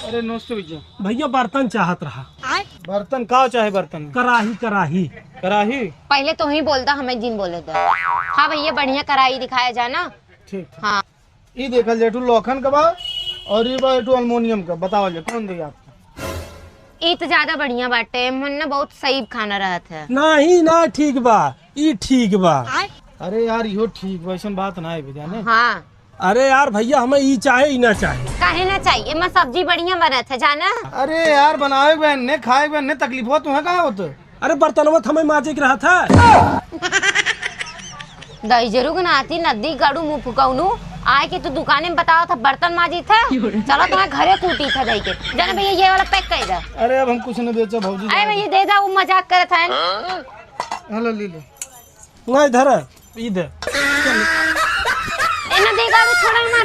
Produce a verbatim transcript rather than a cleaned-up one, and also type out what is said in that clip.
अरे नमस्ते भैया। भैया बर्तन चाहत रहा। बर्तन का चाहे बर्तन? कराही, कराही। कराही? पहले तोही बोलता, हमें जिन बोले दो। हाँ भैया, बढ़िया कराही दिखाया जाना। ठीक, ठीक। हाँ। ई देखल जाए, एक ठो लोखन का बा और ई बा एक ठो अल्मोनियम का। बताओ ले, कौन दे आपको? ई तो ज्यादा बढ़िया बाटे, मन ना बहुत सही खाना रहत है। नाही, ना ठीक बा, ई ठीक बा। अरे यार, इहो ठीक बा, ऐसन बात ना है, जाने। हाँ। अरे यार भैया, हमें ई चाहे, ई ना चाहे। काहे ना चाहिए? एमा सब्जी बढ़िया बनत है, जाना। अरे यार, बनावे के बहन ने, खाए के बहन ने, तकलीफ हो तुम्हें काहे होत? अरे बर्तनवा तो हमें माजे के रहत है। दहिजरू के नाती नदी गड़ू मुंह फुकौनू, आए के तू दुकाने में बतावत है बर्तन माजी था। चलो तुम्हारे घरे कूटी था जाइके। जाना भैया, ये वाला पैक कर दे। अरे अब हम कुछ नहीं बेचा भौजी। अरे भैया दे दा, वो मजाक करत है। हेलो ले ले। नहीं धर, ई दे। एना दे गाड़ी छोड़ा ना।